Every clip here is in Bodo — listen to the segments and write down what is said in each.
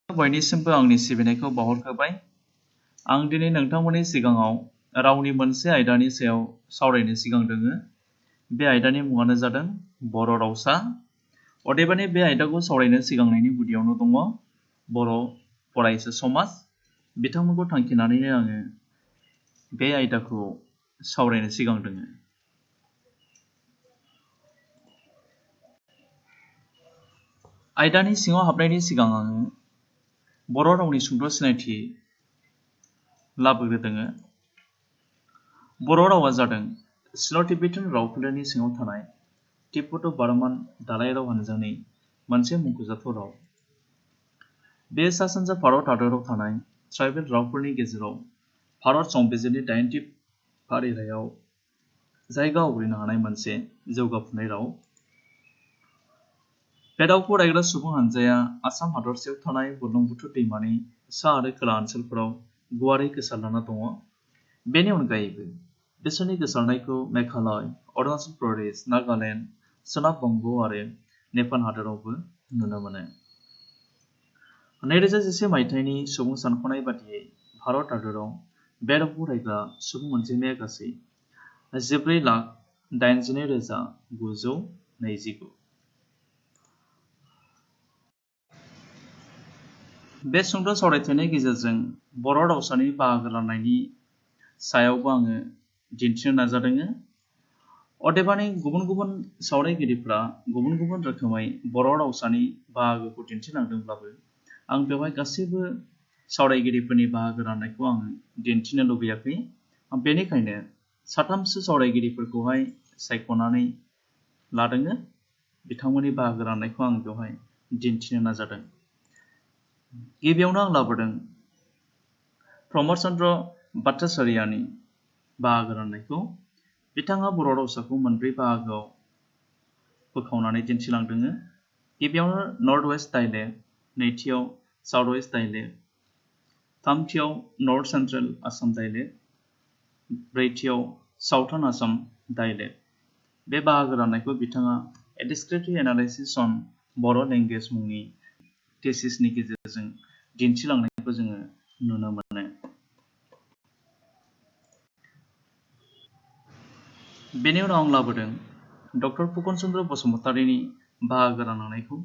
बयनिसिमबो आंनि सिबिनायखौ बावहरग्रोबाय। आं दिनै नोंथांमोननि सिगाङाव रावनि मोनसे आयदानि सायाव सावरायनो सिगांदोङो। बे आयदानि मुङानो जादों बर' रावसा। अदेबानि बे आयदाखौ सावरायनो सिगांनायनि गुदियावनो दङ बर' फरायसा समाज। बिथांमोनखौ थांखिनानैनो आङो बे आयदाखौ सावरायनो सिगांदोङो। आयदानि सिङाव हाबनायनि सिगां आङो बर' रावनि सुंद' सिनायथि लाबोग्रोदोङो। बर' रावा जादों सिनो-तिबेटान रावफोलेरनि सिङाव थानाय तिब्बत-बार्मान दालाय राव हान्जानि मोनसे मुंख'जाथाव राव। बे सा-सानजा भारत हादराव थानाय ट्राइबेल रावफोरनि गेजेराव भारत संबिजिरनि 8थि फारिलाइयाव जायगा आवग्रिनो हानाय मोनसे जौगाफुनाय राव। बे रावखौ रायग्रा सुबुं हान्जाया आसाम हादरसायाव थानाय बुरलुंबुथुर दैमानि सा आरो खोला ओनसोलफोराव गुवारै गोसारलाना दङ। बेनि अनगायैबो बिसोरनि गोसारनायखौ मेघालय, अरुणाचल प्रदेश, नागालेण्ड, सोनाब बंग' आरो नेपाल हादरावबो नुनो मोनो। 2011 मायथाइनि सुबुं सानख'नाय बादियै भारत हादराव बे रावखौ रायग्रा सुबुं अनजिमाया गासै 14,89,929। बे सुंद' सावरायथायनि गेजेरजों बर' रावसानि बाहागो राननायनि सायावबो आङो दिन्थिनो नाजादोङो। अदेबानि गुबुन गुबुन सावरायगिरिफ्रा गुबुन गुबुन रोखोमै बर' रावसानि बाहागोखौ दिन्थिलांदोंब्लाबो आं बेवहाय गासैबो सावरायगिरिफोरनि बाहागो राननायखौ आङो दिन्थिनो लुबैयाखै। बेनिखायनो साथामसो सावरायगिरिफोरखौहाय सायख'नानै लादोङो। बिथांमोननि बाहागो राननायखौ आं बेवहाय दिन्थिनो नाजादों। गिबियावनो आं लाबोदों प्रमद चन्द्र भट्टाचार्यनि बाहागो राननायखौ। बिथाङा बर' रावसाखौ मोनब्रै बाहागोआव बोखावनानै दिन्थिलांदोङो। गिबियावनो नर्थ वेस्ट डाइलेक्ट, नैथियाव साउथ वेस्ट डाइलेक्ट, थामथियाव नर्थ सेन्ट्रेल आसाम डाइलेक्ट, ब्रैथियाव साउथार्न आसाम डाइलेक्ट। बे बाहागो राननायखौ बिथाङा a descriptive analysis on Bodo' language मुंनि थेसिसनि गेजेरजों दिन्थिलांनायखौ जोङो नुनो मोनो। बेनि उनाव आं लाबोदों डक्टर फुकन चन्द्र बसुमतारीनि बाहागो राननायखौ।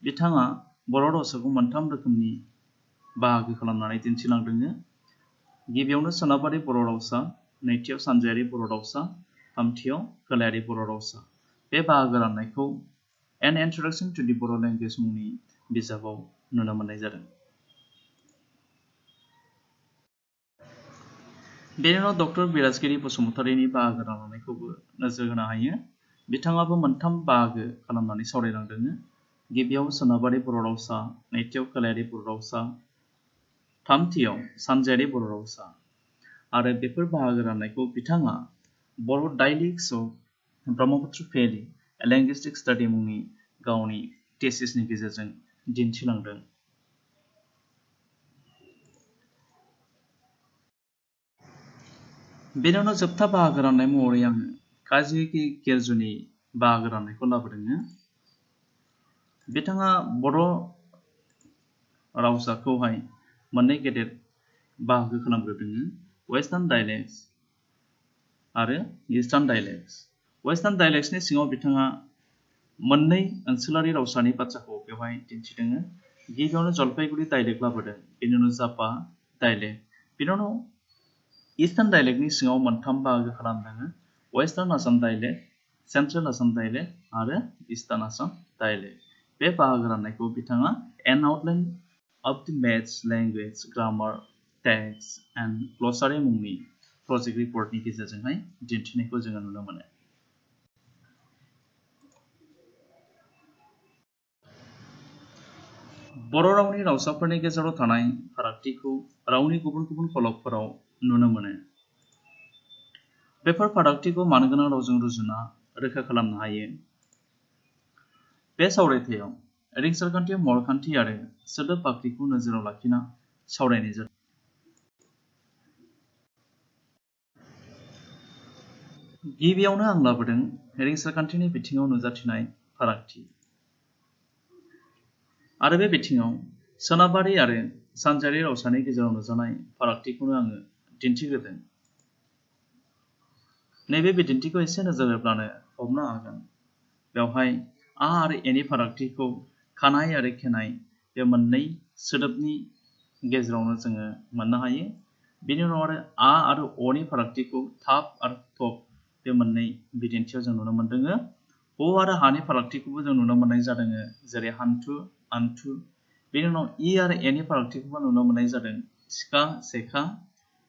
बिथाङा बर' रावसाखौ मोनथाम रोखोमनि बाहागो खालामनानै दिन्थिलांदोङो। गिबियावनो सोनाबारि बर' रावसा, नैथियाव सानजायारि बर' रावसा, थामथियाव खोलायारि बर' रावसा। बे बाहागो राननायखौ an introduction to the Bodo' language मुंनि बिजाबाव नुनो मोननाय जादों। बेनि उनाव डक्टर बिराजगिरि बसुमतारीनि बाहागो राननायखौबो नोजोर होनो हायो। बिथाङाबो मोनथाम बाहागो खालामनानै सावरायलांदोङो। गिबियाव सोनाबारि बर' रावसा, नैथियाव खोलायारि बर' रावसा, थामथियाव सानजायारि बर' रावसा। आरो बेफोर बाहागो राननायखौ बिथाङा Bodo' dialects of Brahmaputra valley linguistic study मुंनि गावनि थेसिसनि गेजेरजों दिन्थिलांदों। बेनि उनाव जोबथा बाहागो राननाय महरै आङो काजि गेरजुनि बाहागो राननायखौ लाबोदोङो। बिथाङा बर' रावसाखौहाय मोननै गेदेर बाहागो खालामग्रोदोङो, वेस्टार्न डाइलेक्ट्स आरो इस्टार्न डाइलेक्ट्स। वेस्टार्न डाइलेक्ट्सनि सिङाव बिथाङा मोननै ओनसोलारि रावसानि बाथ्राखौ बेवहाय दिन्थिदोङो। गिबियावनो जलपाइगुरि डाइलेक्ट लाबोदों, बेनि उनाव जापा डाइलेक्ट। बेनि उनाव इस्टार्न डाइलेक्टनि सिङाव मोनथाम बाहागो खालामदोङो, western Assam dialect, central Assam dialect आरो इस्टार्न आसाम डाइलेक्ट। बे बाहागो राननायखौ बिथाङा an outline of the myths, language, grammar, text and glossary मुंनि प्रजेक्ट रिपर्टनि गेजेरजोंहाय दिन्थिनायखौ जोङो नुनो मोनो। बर' रावनि रावसाफोरनि गेजेराव थानाय फारागथिखौ रावनि गुबुन गुबुन खलबफोराव नुनो मोनो। बेफोर फारागथिखौ मानगोनां रावजों रुजुना रोखा खालामनो हायो। बे सावरायथायाव रिंसारखान्थि, महरखान्थि आरो सोदोब बाख्रिखौ नोजोराव लाखिना सावरायनाय जादों। गिबियावनो आं लाबोदों रिंसारखान्थिनि बिथिङाव नुजाथिनाय फारागथि। आरो बे बिथिङाव सोनाबारि आरो सानजारि रावसानि गेजेराव नुजानाय फारागथिखौनो आङो दिन्थिग्रोदों। नैबे बिदिन्थिखौ एसे नोजोर होब्लानो हमनो हागोन बेवहाय आ आरो एनि फारागथिखौ खानाय आरो खेनाय बे मोननै सोदोबनि गेजेरावनो जोङो मोननो हायो। बेनि उनाव आरो आ आरो अनि फारागथिखौ थाब आरो थब बे मोननै बिदिन्थियाव जों नुनो मोनदों। अ आरो हानि फारागथिखौबो जों नुनो मोननाय जादों, जेरै हान्थु आन्थु। बेनि उनाव इ आरो एनि फारागथिखौबो नुनो मोननाय जादों, सिखा सेखा।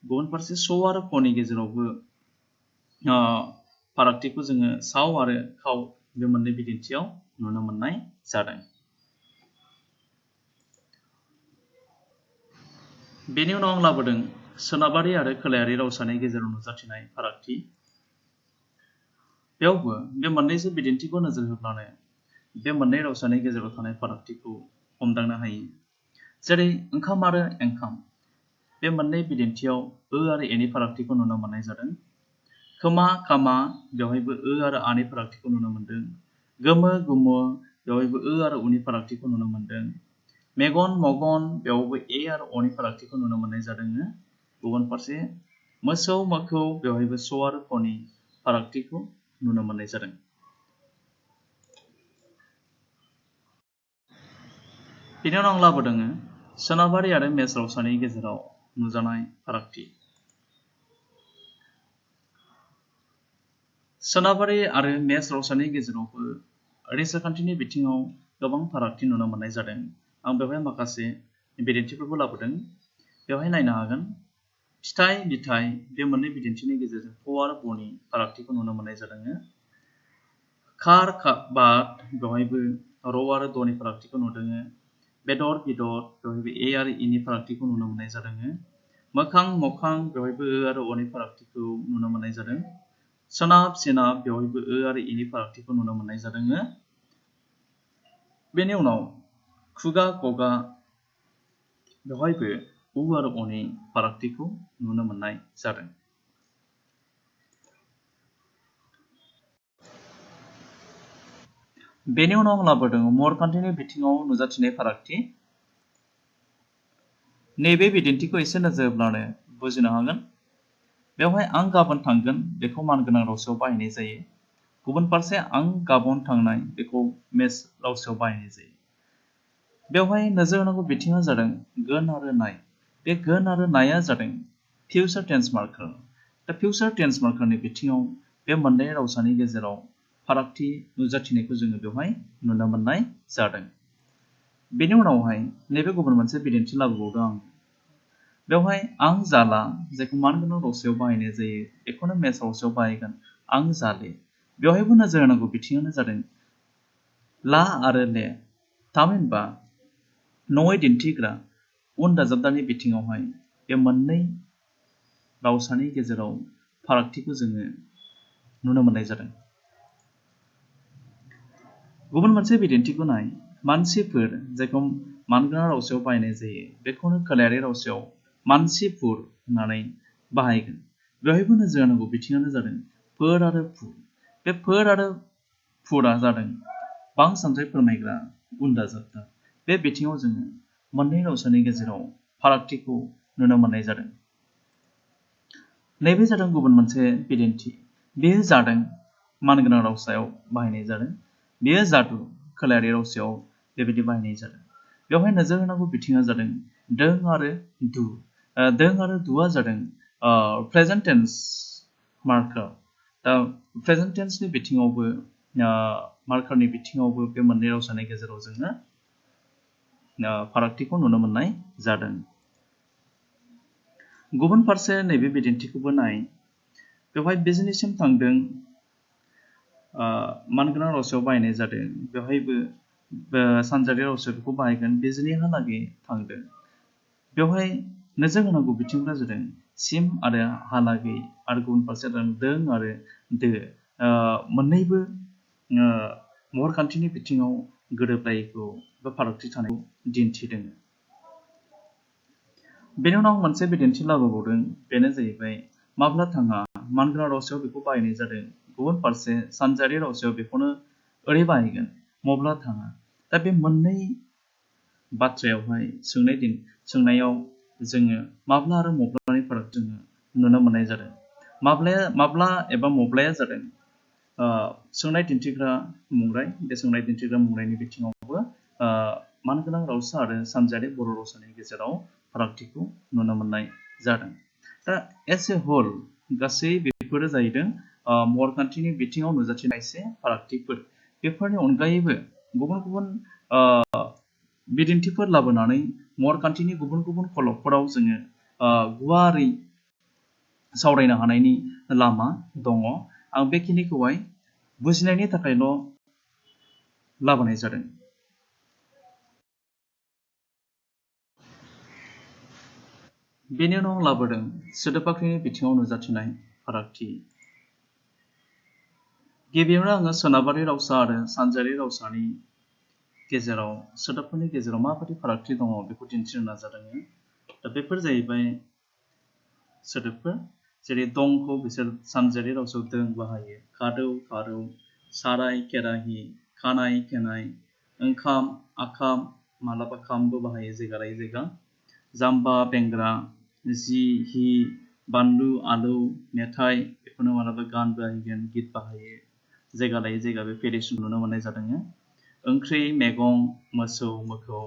गुबुन फारसे स आरो खनि गेजेरावबो फारागथिखौ जोङो साव आरो खाव बे मोननै बिदिन्थियाव नुनो मोननाय जादों। बेनि उनाव आं लाबोदों सोनाबारि आरो खोलायारि रावसानि गेजेराव नुजाथिनाय फारागथि। बेयावबो बे मोननैसो बिदिन्थिखौ नोजोर होब्लानो बे मोननै रावसानि गेजेराव थानाय फारागथिखौ हमदांनो हायो। जेरै ओंखाम आरो एंखाम बे मोननै बिदिन्थियाव आरो एनि फारागथिखौ नुनो मोननाय जादों। खोमा खामा बेवहायबो आरो आनि फारागथिखौ नुनो मोनदों। गोमो गुमो बेवहायबो आरो उनि फारागथिखौ नुनो मोनदों। मेगन मगन बेयावबो आरो अनि फारागथिखौ नुनो मोननाय जादों। गुबुन फारसे मोसौ मोखौ बेवहायबो स आरो खनि फारागथिखौ नुनो मोननाय जादों। बेनि उनाव आं लाबोदों सोनाबारि आरो मेच रावसानि गेजेराव नुजानाय फारागथि। सोनाबारि आरो मेच रावसानि गेजेरावबो रिसाखान्थिनि बिथिङाव गोबां फारागथि नुनो मोननाय जादों। आं बेवहाय माखासे बिदिन्थिफोरखौ लाबोदों। बेवहाय नायनो हागोन फिथाइ बिथाइ बे मोननै बिदिन्थिनि गेजेरजों फ आरो बनि फारागथिखौ नुनो मोननाय जादों। खार बाद बेवहायबो र आरो दनि फारागथिखौ नुदों। बेदर बिदर बेवहायबो आरो इनि फारागथिखौ नुनो मोननाय जादों। मोखां मोखां बेवहायबो आरो अनि फारागथिखौ नुनो मोननाय जादों। सोनाब सोनाब बेवहायबो आरो इनि फारागथिखौ नुनो मोननाय जादों। बेनि उनाव खुगा खगा बेवहायबो आरो अनि फारागथिखौ नुनो मोननाय जादों। बेनि उनाव आं लाबोदों महरखान्थिनि बिथिङाव नुजाथिनाय फारागथि। नैबे बिदिन्थिखौ एसे नोजोर होब्लानो बुजिनो हागोन। बेवहाय आं गाबोन थांगोन बेखौ मानगोनां रावसायाव बाहायनाय जायो। गुबुन फारसे आं गाबोन थांनाय बेखौ मेच रावसायाव बाहायनाय जायो। बेवहाय नोजोर होनांगौ बिथिङा जादों गोन आरो नाय। बे गोन आरो नाया जादों फिउचार टेन्स मार्कार। दा फिउचार टेन्स मार्कारनि बिथिङाव बे मोननै रावसानि गेजेराव फारागथि नुजाथिनायखौ जोङो बेवहाय नुनो मोननाय जादों। बेनि उनावहाय नैबे गुबुन मोनसे बिदिन्थि लाबोबावदों आं। बेवहाय आं जाला जायखौ मानगोनां रावसायाव बाहायनाय जायो बेखौनो मेच रावसायाव बाहायगोन आं जाले। बेवहायबो नोजोर होनांगौ बिथिङानो जादों ला आरो ले थामहिनबा नङै दिन्थिग्रा उन दाजाबदानि बिथिङावहाय बे मोननै रावसानि गेजेराव फारागथिखौ जोङो नुनो मोननाय जादों। गुबुन मोनसे बिदिन्थिखौ नाय मानसिफोर जायखौ मानगोनां रावसायाव बाहायनाय जायो बेखौनो खोलायारि रावसायाव मानसिफोर होननानै बाहायगोन। बेवहायबो नोजोर होनांगौ बिथिङानो जादों फोर आरो फुर। बे फोर आरो फुरा जादों बांसानथ्राय फोरमायग्रा उन दाजाबदा। बे बिथिङाव जोङो मोननै रावसानि गेजेराव फारागथिखौ नुनो मोननाय जादों। नैबे जादों गुबुन मोनसे बिदिन्थि। बेयो जादों मानगोनां रावसायाव बाहायनाय जादों। बेयो जादु खोलायारि रावसायाव बेबायदि बाहायनाय जादों। बेवहाय नोजोर होनांगौ बिथिङा जादों दों आरो दु। दों आरो दुआ जादों प्रेजेन्ट टेन्स मार्कार। दा प्रेजेन्ट टेन्सनि बिथिङावबो मार्कारनि बिथिङावबो बे मोननै रावसानि गेजेराव जोङो फारागथिखौ नुनो मोननाय जादों। गुबुन फारसे नैबे बिदिन्थिखौबो नाय। बेवहाय बिजनिसिम थांदों मानगोनां रावसायाव बाहायनाय जादों। बेवहायबो सानजारि रावसायाव बेखौ बाहायगोन बिजनिहालागै थांदों। बेवहाय नोजोर होनांगौ बिथिंफोरा जादों सिम आरो हालागै आरो गुबुन फारसे जादों दों आरो दो। मोननैबो महरखान्थिनि बिथिङाव गोरोबलायैखौ बा फारागथि थानायखौ दिन्थिदों। बेनि उनाव मोनसे बिदिन्थि लाबोबावदों बेनो जाहैबाय माब्ला थाङा मानगोनां रावसायाव बेखौ बाहायनाय जादों। गुबुन फारसे सानजारि रावसायाव बेखौनो ओरै बाहायगोन मब्ला थाङा। दा बे मोननै बाथ्रायावहाय सोंनायाव जोङो माब्ला आरो मब्लानि फाराग जोङो नुनो मोननाय जादों। माब्ला एबा मब्लाया जादों सोंनाय दिन्थिग्रा मुंराय। बे सोंनाय दिन्थिग्रा मुंरायनि बिथिङावबो मानगोनां रावसा आरो सानजायारि बर' रावसानि गेजेराव फारागथिखौ नुनो मोननाय जादों। दा एज ए होल गासै बेफोरो जाहैदों महरखान्थिनि बिथिङाव नुजाथिनाय एसे फारागथिफोर। बेफोरनि अनगायैबो गुबुन गुबुन बिदिन्थिफोर लाबोनानै महरखान्थिनि गुबुन गुबुन खलबफोराव जोङो गुवारै सावरायनो हानायनि लामा दङ। आं बेखिनिखौहाय बुजिनायनि थाखायल' लाबोनाय जादों। बेनि उनाव लाबोदों सोदोब बाख्रिनि बिथिङाव नुजाथिनाय फारागथि। गिबियावनो आङो सोनाबारि रावसा आरो सानजायारि रावसानि गेजेराव सोदोबफोरनि गेजेराव माबायदि फारागथि दङ बेखौ दिन्थिनो नाजादों। दा बेफोर जाहैबाय सोदोबफोर जेरै दंखौ बिसोर सानजायारि रावसायाव दों बाहायो। खारौ, साराय, केराहि, खानाय, केनाय, ओंखाम, आखाम, मालाबा खामबो बाहायो जायगा लायै जायगा। जाम्बा, बेंग्रा, जि, हि, बानलु, आलौ, मेथाइ, बेखौनो मालाबा गान बाहायगोन, गित बाहायो। जायगा लायै जायगा बे भेरिएसन नुनो मोननाय जादों। ओंख्रि, मैगं, मोसौ, मोखौ,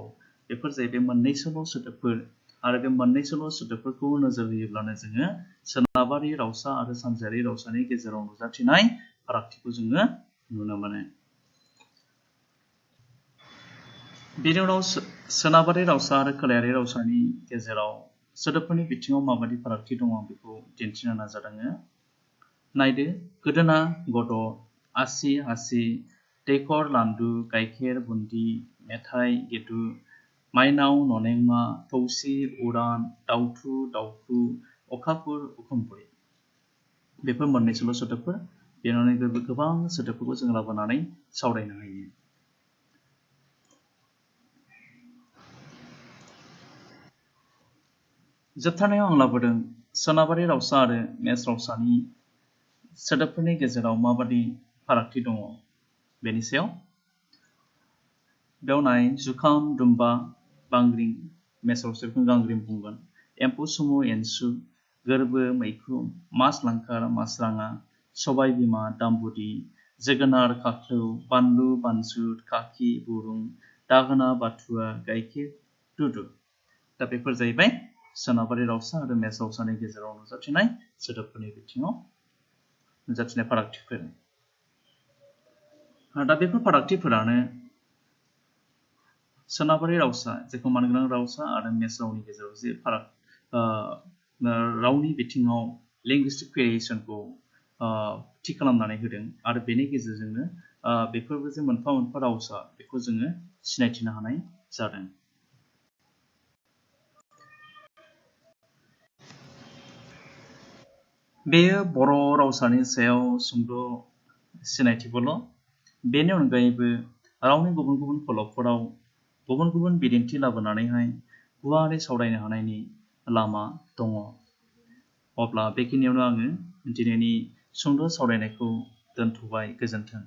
बेफोर जाहैबाय मोननैसोल' सोदोबफोर आरो बे मोननैसोल' सोदोबफोरखौ नोजोर होयोब्लानो जोङो सोनाबारि रावसा आरो सानजायारि रावसानि गेजेराव नुजाथिनाय फारागथिखौ जोङो नुनो मोनो। बेनि उनाव सोनाबारि रावसा आरो खोलायारि रावसानि गेजेराव सोदोबफोरनि बिथिङाव माबायदि फारागथि दङ बेखौ दिन्थिनो नाजादों। नायदो गोदोना गद', आसि हासि, दैखर लान्दु, गाइखेर बुन्दि, मेथाइ गेदु, माइनाव ननेंमा, थौसि उरान, दाउथु दाउखु, अखाफोर उखुमब्रै। बेफोर मोननैसोल' सोदोबफोर। बेनि अनगायैबो गोबां सोदोबफोरखौ जों लाबोनानै सावरायनो हायो। जोबथारनायाव आं लाबोदों सोनाबारि रावसा आरो मेच रावसानि सोदोबफोरनि गेजेराव माबादि फारागथि दङ बेनि सायाव। बेयाव नाय जुखाम, दुम्बा, बांग्रिं, मेच रावसाखौ गांग्रिं बुंगोन। एम्फौ सुमु, एनसु, गोरबो, मैखुम, मास लांखार, मासराङा, सबाय बिमा, दामबुदि, जोगोनार, खाख्लौ, बानलु, बानजुद, खाखि, बुरुं, दाहोना, बाथुआ, गाइखेर, दुदु। दा बेफोर जाहैबाय सोनाबारि रावसा आरो मेच रावसानि गेजेराव नुजाथिनाय सोदोबफोरनि बिथिङाव नुजाथिनाय फारागथिफोर। दा बेफोर फारागथिफोरानो सोनाबारि रावसा जेखौ मानगोनां रावसा आरो मेच रावनि गेजेराव जे फाराग रावनि बिथिङाव लिंगुइस्टिक भेरिएसनखौ थि खालामनानै होदों आरो बेनि गेजेरजोंनो बेफोरबो जे मोनफा मोनफा रावसा बेखौ जोङो सिनायथिनो हानाय जादों। बेयो बर' रावसानि सायाव सुंद' सिनायथिखौल'। बेनि अनगायैबो रावनि गुबुन गुबुन खलबफोराव गुबुन गुबुन बिदिन्थि लाबोनानैहाय गुवारै सावरायनो हानायनि लामा दङ। अब्ला बेखिनियावनो आङो दिनैनि सुंद' सावरायनायखौ दोनथ'बाय। गोजोन्थों।